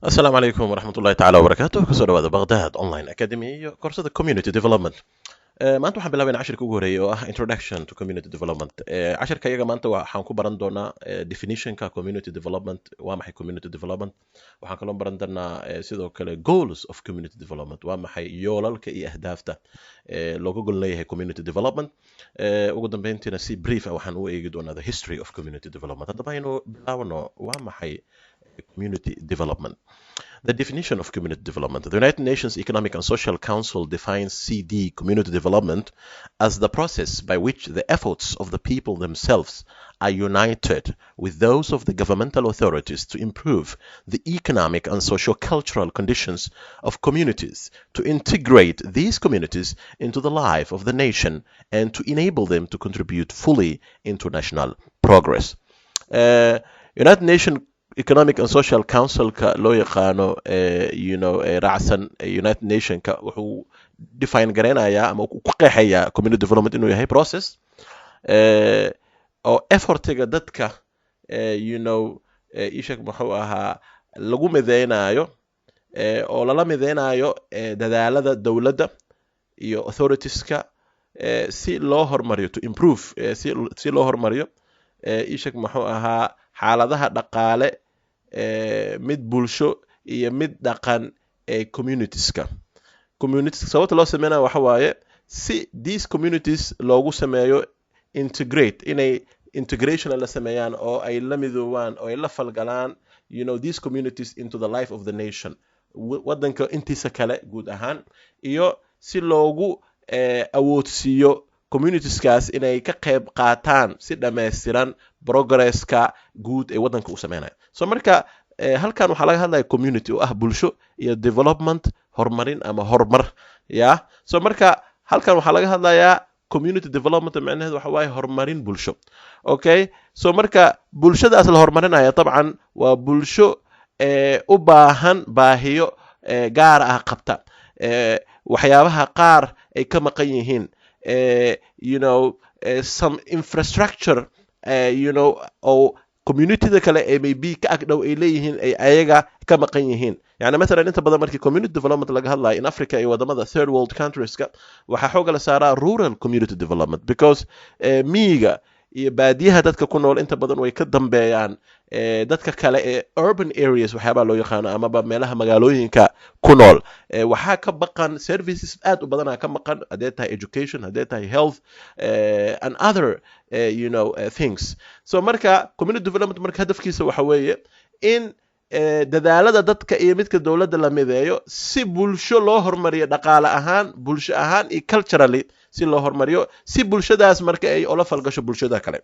Asalaamu calaykum waraxmat ullahi tacala wabarakaatu. Kusoo dhawaada Baghdad Online Academy iyo koorsada Community Development. Maanta waxaan bilaabayna cashirka ugu horeeyay oo ah Introduction to Community Development. Cashirka iyaga maanta waxaan ku baran doonaa definitionka community development. Waa maxay community development? Waxaan kaloo baran doonaa sidoo kale goals of community development. Waa maxay yoolalka iyo ahdaafta looga gol leeyahay community development? Ugu dambeyntiina si brief ah waxaan u eegi doonaa the history of community development. Haddaba aynu bilaabno. Waa maxay community development? The definition of community development. The United Nations Economic and Social Council defines CD, community development, as the process by which the efforts of the people themselves are united with those of the governmental authorities to improve the economic and socio-cultural conditions of communities, to integrate these communities into the life of the nation, and to enable them to contribute fully into national progress. United Nations Economic and Social Councilka loo yaqaano raacsan United Nationka wuxuu define gareynayaa ama ku qeexayaa community development inuu yahay process oo effortiga dadka ishak muxuu ahaa lagu mideynayo oo lala mideynayo dadaalada dowladda iyo authoritieska si loo hormariyo, to improve, si loo hormariyo ishak muxuu ahaa xaaladaha dhaqaale, mid bulsho iyo mid dhaqan ee communitieska. Communities sababta loo sameynayo waxa waaye si these communities loogu sameeyo integrate, inay integration la sameeyaan oo ay la midoobaan oo ay la falgalaan these communities into the life of the nation, wadanka intiisa kale guud ahaan, iyo si loogu awoodsiiyo communitieskaas inay ka qayb qaataan si dhammaystiran progresska guud ee waddanka uu sameynayo. So marka halkan waxaa laga hadlaya community oo ah bulsho iyo development, horumarin ama horumar ya. So marka halkan waxaa laga hadlayaa community development, micnaheedu waxa waaye horumarin bulsho. Okay, so marka bulshadaas la horumarinaya dabcan waa bulsho u baahan baahiyo gaar ah qabta, waxyaabaha qaar ay ka maqan yihiin, some infrastructure oo communityda kale ee maybe ka agdhow ay leeyihiin ay ayaga ka maqan yihiin. Yani mathalan, inta badan markii community development laga hadlayo in Africa iyo wadamada third world countrieska, waxaa xooga la saaraa rural community development, because miyiga iyo baadiyaha dadka ku nool inta badan way ka dambeeyaan dadka kale ee urban areas waxyaabaa loo yaqaano amaba meelaha magaalooyinka ku nool. Waxaa ka baqan services aad u badanaa ka maqan, haddee tahay education, haddee tahay health and other things. So marka community development marka hadafkiisa waxa weeye in dadaalada dadka iyo midka dowladda la mideeyo si bulsho loo horumariyo, dhaqaale ahaan, bulsho ahaan iyo culturally si loo horumariyo, si bulshadaas marka ay ula falgasho bulshada kale.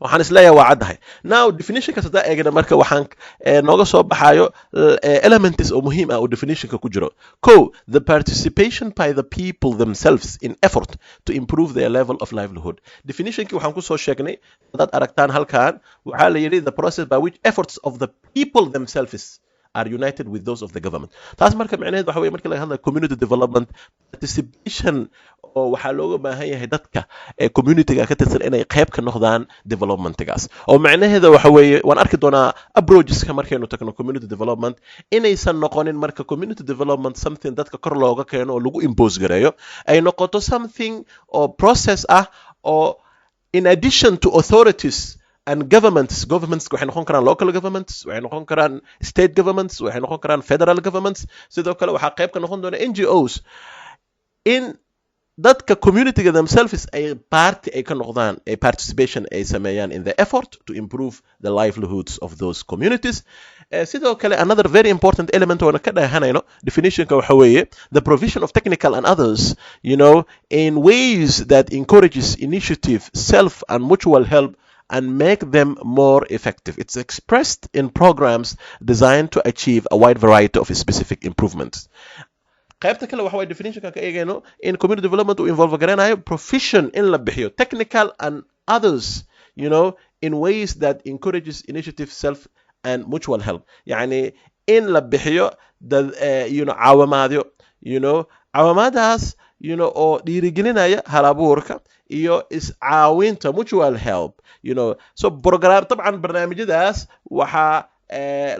Waxaan isleeyahay waa caddahay. Now definitionkaas haddaa eegna marka, waxaan nooga soo baxayo elements oo muhiim ah oo definitionka ku jiro. Co the participation by the people themselves in effort to improve their level of livelihood. Definitionkii waxaan kusoo sheegnay, haddaad aragtaan halkan waxaa la yidhi the process by which efforts of the people themselves are united with those of the government. Taas marka micnaheed waxa weye marka laga hadlayo community development, participation oo waxaa looga baahan yahay dadka ee communityga ka tirsan inay qayb ka noqdaan developmentgaas, oo macnaheeda waxa weeye, waan arki doonaa approacheska markaynu tagno community development, inaysan noqonin marka community development something dadka kor looga keeno oo lagu impose gareeyo, ay noqoto something oo process ah oo in addition to authorities and governments. Governments waxay noqon karaan local governments, waxay noqon karaan state governments, waxay noqon karaan federal governments. Sidoo kale waxaa qayb ka noqon doona NGOs, in dadka communityga themselves ay party ay ka noqdaan, ay participation ay sameeyaan in the effort to improve the livelihoods of those communities. Sidoo kale another very important element oona ka dheehanayno definitionka waxa weeye the provision of technical and others in ways that encourages initiative, self and mutual help and make them more effective. It's expressed in programs designed to achieve a wide variety of specific improvements. Qaybta kale waxa waye definitionka ka eegayno in community development uu involve garanayo provision, in la bixiyo technical and others in ways that encourages initiative, self and mutual help. Yani in la bixiyo dad caawamaadyo caawamaadaas oo dhiirigelinaya halabuurka iyo iscaawinta, mutual help. So program dabcan barnaamijyadaas waxaa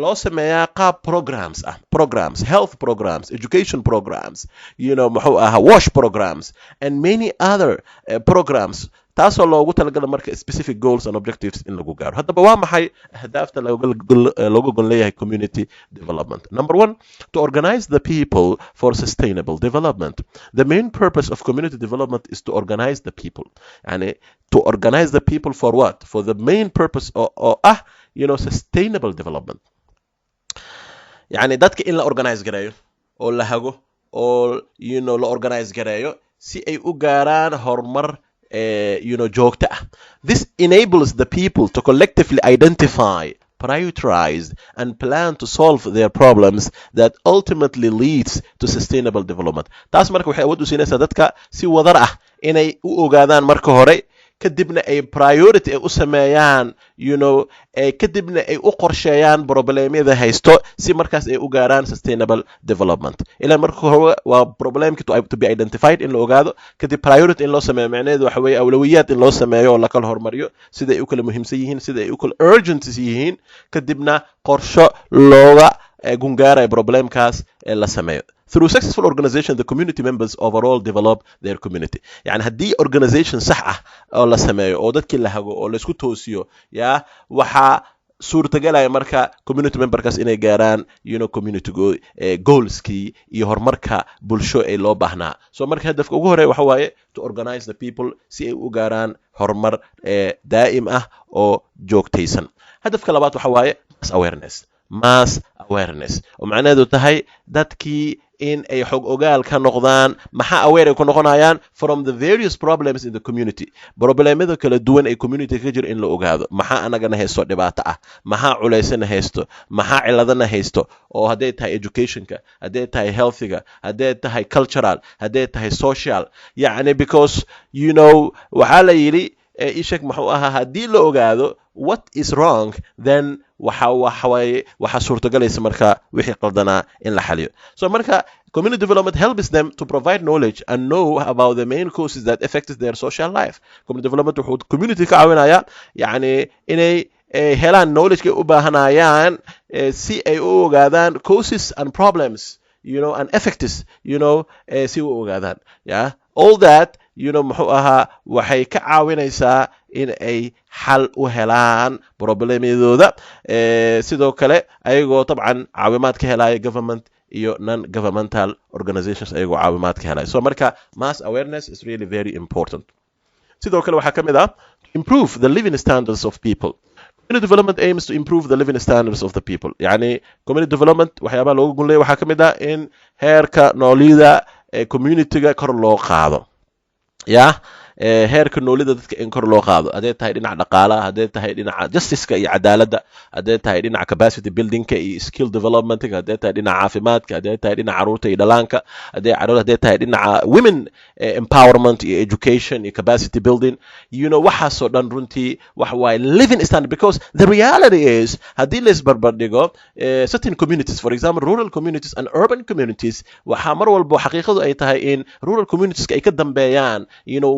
loo sameeyaa qaab programs ah, programs, health programs, education programs, muxuu ahaa, wash programs and many other programs, taasoo loogu talagala marka specific goals and objectives in lagu gaaro. Haddaba waa maxay ahdaafta looga gol leeyahay community development? Number one, to organize the people for sustainable development. The main purpose of community development is to organize the people, yani to organize the people for what? For the main purpose oo ah sustainable development. Yani dadka in la organize gareeyo oo la hago oo la organize gareeyo si ay u gaaraan horumar joogto ah. This enables the people to collectively identify, prioritize and plan to solve their problems that ultimately leads to sustainable development. Taas marka waxay awood u siinaysaa dadka si wadar ah inay u ogaadaan marka hore, kadibna ay priority ay u sameeyaan, kadibna ay u qorsheeyaan problemyada haysto si markaas ay u gaaraan sustainable development. Ilaa marka hore waa problemki to be identified, in la ogaado, kadib priority in loo sameeyo, macnaheedu waxa weeye awlawiyaad in loo sameeyo oo la kala hormariyo sida ay u kala muhiimsan yihiin, sida ay u kala urgent yihiin, kadibna qorsho looga gungaaraya problemkaas la sameeyo. Through successful organization, the community members overall develop their community. Yani haddii organization sax ah oo la sameeyo oo dadkii la hago oo laisku toosiyo, ya waxaa suurtagalaya marka community memberkaas inay gaaraan community goalskii iyo horumarka bulsho ee loo baahnaa. So marka hadafka ugu horeeya waxa waaye to organize the people si ay u gaaraan horumar daa'im ah oo joogtaysan. Hadafka labaad waxa waaye mass awareness. Mass awareness oo macnaheedu tahay dadkii in ay xog ogaal ka noqdaan. Maxaa aware ay ku noqonayaan? From the various problems in the community, problemada kala duwan ee community ka jira in la ogaado. Maxaa anagana haysto dhibaato ah? Maxaa culaysana haysto? Maxaa ciladana haysto? Oo hadday tahay educationka, hadday tahay healthiga, hadday tahay cultural, hadday tahay social. Yani because waxaa la yidhi ishek muxuu ahaa, haddii la ogaado what is wrong, then waxa waxawaaye waxaa suurtogalaysa marka wixii qaldanaa in la xaliyo. So marka community development helps them to provide knowledge and know about the main causes that affect their social life. Community development wuxuu community ka caawinayaa yani inay helaan knowledge ay u baahanayaan si ay u ogaadaan causes and problems and effects si u ogaadaan. Yeah, all that muxuu ahaa, waxay ka caawinaysaa in ay xal u helaan problemyadooda. Sidoo kale ayagoo dabcan caawimaad ka helaya government iyo non governmental organizations, ayagoo caawimaad ka helaya. So marka mass awareness is really very important. Sidoo kale waxaa ka mid ah improve the living standards of people. Community development aims to improve the living standards of the people. Yani community development waxyaabaha looga gun leeyahay waxaa ka mid ah in heerka noolida ee communityga kor loo qaado, ya heerka noolida dadka in kor loo qaado, hadday tahay dhinaca dhaqaalaha, hadday tahay dhinaca justiceka iyo cadaaladda, hadday tahay dhinaca capacity buildingka iyo skill developmentka, hadday tahay dhinaca caafimaadka, hadday tahay dhinaca caruurta iyo dhalaanka, hadday tahay dhinaca women empowerment iyo education iyo capacity building. Waxaasoo dhan runtii waxa waaye living standard, because the reality is haddii la isbarbardhigo certain communities, for example rural communities and urban communities, waxaa mar walba xaqiiqadu ay tahay in rural communities ay ka dambeeyaan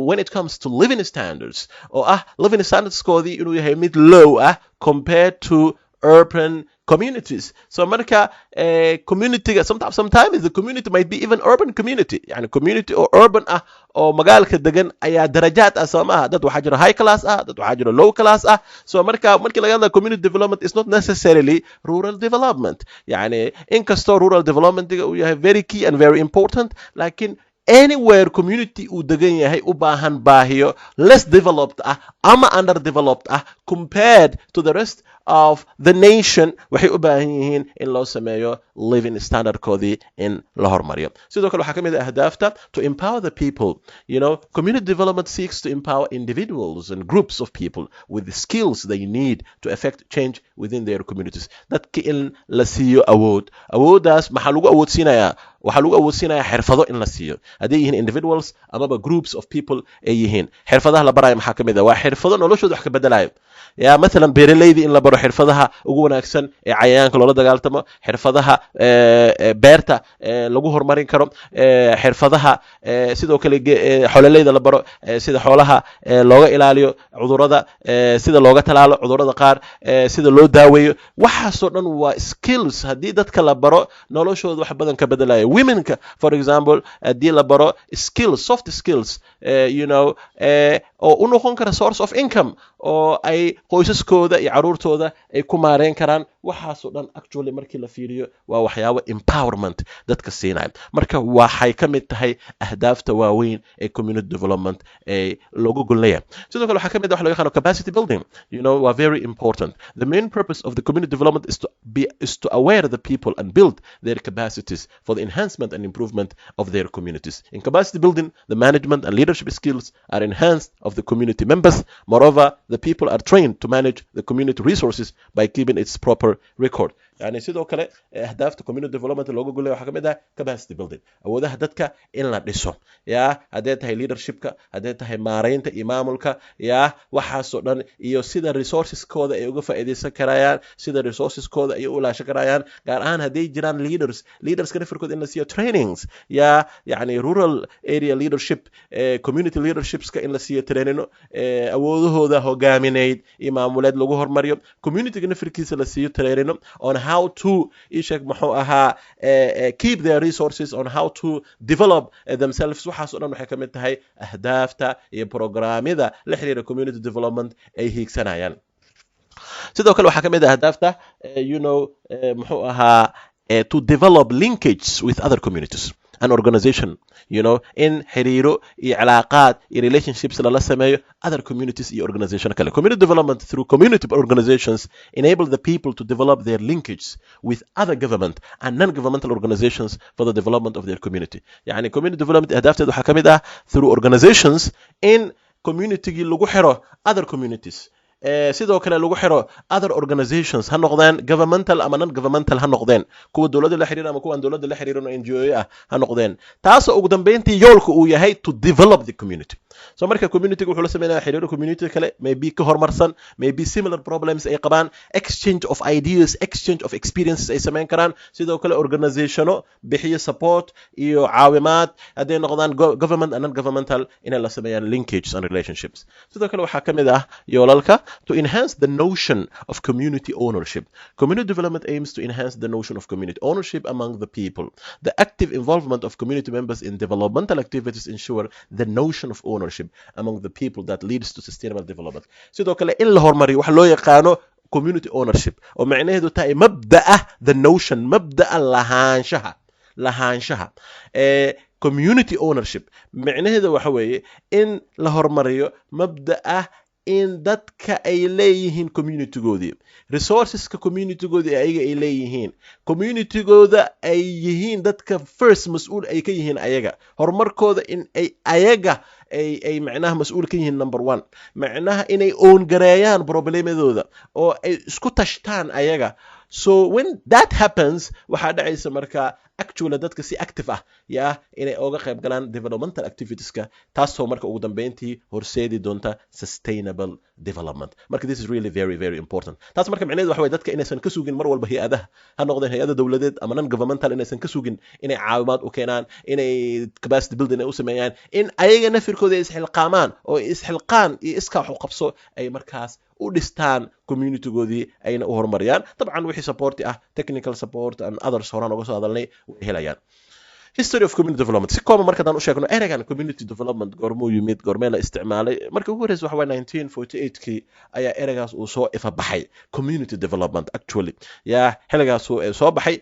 when it comes to living standards, oo ah living standardskoodii inuu yahay mid low ah compared to urban communities. So marka communityga sometimes the community might be even urban community, yani community oo urban ah oo magaalka degan ayaa darajaad ah, soo maaha? Dad waxaa jira high class ah, dad waxaa jira low class ah. So marka markii laga hadlayo community development is not necessarily rural development. Yani inkastoo rural developmentiga uu yahay very key and very important, lakin anywhere community uu degan yahay u baahan baahiyo less developed ah ama underdeveloped ah compared to the rest of the nation, waxay u baahan yihiin in loo sameeyo living standardkoodii in la hormariyo. Sidoo kale waxaa ka mid ah ahdaafta to empower the people. Community development seeks to empower individuals and groups of people with the skills they need to affect change within their communities. Dadka in la siiyo awood. Awooddaas maxaa lagu awoodsiinayaa? Waxaa lagu awoodsiinaya xirfado in la siiyo, hadday yihiin individuals amaba groups of people ay yihiin. Xirfadaha la barayo maxaa ka mid ah? Waa xirfado noloshooda wax ka bedelayo. Ya mathalan, beeraleyda in la baro xirfadaha ugu wanaagsan ee cayayaanka loola dagaaltamo, xirfadaha beerta lagu horumarin karo, xirfadaha sidoo kale xoololeyda la baro sida xoolaha looga ilaaliyo cudurrada, sida looga talaalo cudurrada qaar, sida loo daaweeyo. Waxaasoo dhan waa skills haddii dadka la baro noloshooda wax badan ka bedelaya. Womenka, for example, haddii la baro skills, soft skills oo u noqon kara source of income oo ay qoysaskooda iyo caruurtooda ay ku maareyn karaan, waxaasoo dhan actually markii la fiiriyo waa waxyaabo empowerment dadka siinaya. Marka waxay ka mid tahay ahdaafta waaweyn ee community development ee loogu golnaya. Sidoo kale waxaa ka mid ah waxa loo yaqaano capacity building. Waa very important. The main purpose of the community development is to aware the people and build their capacities for the enhancement and improvement of their communities. In capacity building, the management and leadership skills are enhanced of the community members. Moreover, the people are trained to manage the community resources by keeping its proper record. Yani sidoo kale ahdaafta community development looga golaya waxaa ka mid ah capacity building, awoodaha dadka in la dhiso, ya hadday tahay leadershipka, hadday tahay maaraynta iyo maamulka, ya waxaasoo dhan, iyo sida resourceskooda ay uga faa'iidaysan karayaan, sida resourceskooda ay u ilaashan karayaan, gaar ahaan hadday jiraan leaders, leaderska nafirkooda in la siiyo trainings, ya yani rural area leadership, community leadershipska in la siiyo trainino, awoodahooda hogaamineyd iyo maamuleed lagu hormariyo, communityga nafirkiisa la siiyo trainino on how to isheeg muxuu ahaa keep their resources, on how to develop themselves. Waxaas o dhan waxay ka mid tahay ahdaafta iyo programyada la xiriira community development ay hiigsanayaan. Sidoo kale waxaa ka mid ah ahdaafta muxuu ahaa to develop linkage with other communities and organization, in xiriiro iyo cilaaqaad iyo relationships lala sameeyo other communities iyo organization kale. Community development through community organizations enable the people to develop their linkage with other government and non-governmental organizations for the development of their community. Yani community development ahdaafteed waxaa ka mid ah through organizations in communitygii lagu xiro other communities, sidoo kale lagu xiro other organizations, ha noqdeen governmental ama non governmental ha noqdeen, kuwa dowladda la xiriira ama kuwaan dowladda la xiriirin oo NGO ah ha noqdeen, taasoo ugu dambeyntii yoolka uu yahay to develop the community. So marka community wuxuu la sameynaya xiriiro community kale, maybe ka horumarsan, maybe similar problems ay qabaan, exchange of ideas, exchange of experiences ay sameyn karaan. Sidoo kale organizationo bixiyo support iyo caawimaad, hadday noqdaan government and non governmental, inay la sameeyaan linkages and relationships. Sidoo kale waxaa ka mid ah yoolalka to enhance the notion of community ownership. Community development aims to enhance the notion of community ownership among the people. The active involvement of community members in developmental activities ensure the notion of ownership among the people that leads to sustainable development. Sidoo kale in la horumariyo waxa loo yaqaano community ownership, oo macnaheedu tahay mabda'a, the notion, mabda'a lahaanshaha ee community ownership. Micnaheedu waxa weeye in la horumariyo mabda'a in dadka ay leeyihiin communitygoodii, resourceska communitygoodii ayaga ay leeyihiin, communitygooda ay yihiin dadka first mas-uul ay ka yihiin ayaga, horumarkooda in ay ayaga ay macnaha mas-uul ka yihiin number one, macnaha inay own gareeyaan problemadooda oo ay isku tashtaan ayaga. So when that happens, waxaa dhacaysa marka actually dadka si active ah yaa inay oga qayb galaan developmental activitieska, taasoo marka ugu dambeyntii horseedi doonta sustainable development. Marka this is really very, very important. Taas marka micnaheedu waxa waye dadka inaysan ka sugin mar walba hay-adaha, ha noqdeen hay-ada dowladeed ama non governmental, inaysan ka sugin inay caawimaad u keenaan, inay capacity building ay u sameeyaan, in ayaga nafirkooda ay isxilqaamaan oo isxilqaan iyo iskaa wax u qabso ay markaas u dhistaan communitygoodii ayna u horumariyaan. Dabcan wixii support ah, technical support and others, horaan uga soo hadalnay, way helayaan. History of community development, si kooban marka haddaan u sheegno ereygan community development goormuu yimid, goormee la isticmaalay? Markii ugu horreysa waxa waye 1948kii ayaa ereygaas uu soo ifabaxay, community development actually. Ya xilligaasuu soo baxay,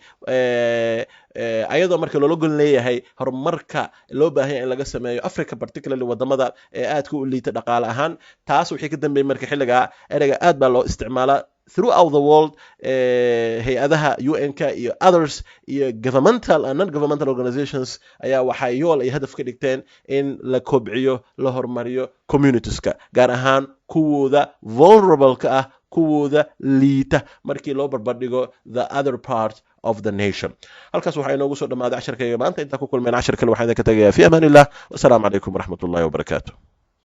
ayadoo marka loola gol leeyahay horumarka loo baahan yahay in laga sameeyo Africa, particularly wadamada ee aadka u liita dhaqaale ahaan. Taas wixii ka dambeeyey marka xilligaa ereyga aad baa loo isticmaalaa throughout the world. Hay-adaha UN-ka iyo others iyo governmental and non governmental organizations ayaa waxay yool ay hadaf ka dhigteen in la kobciyo, la horumariyo communitieska, gaar ahaan kuwooda vulnerable-ka ah, Kuwooda liita markii loo barbardhigo the other part of the nation. Halkaas waxaa inoogu soo dhammaaday casharkayga maanta. Intaan ku kulmeen cashar kale, waxaan idinka tagayaa fi amaan Illah. Wasalaamu calaykum waraxmat ullahi wabarakaatu.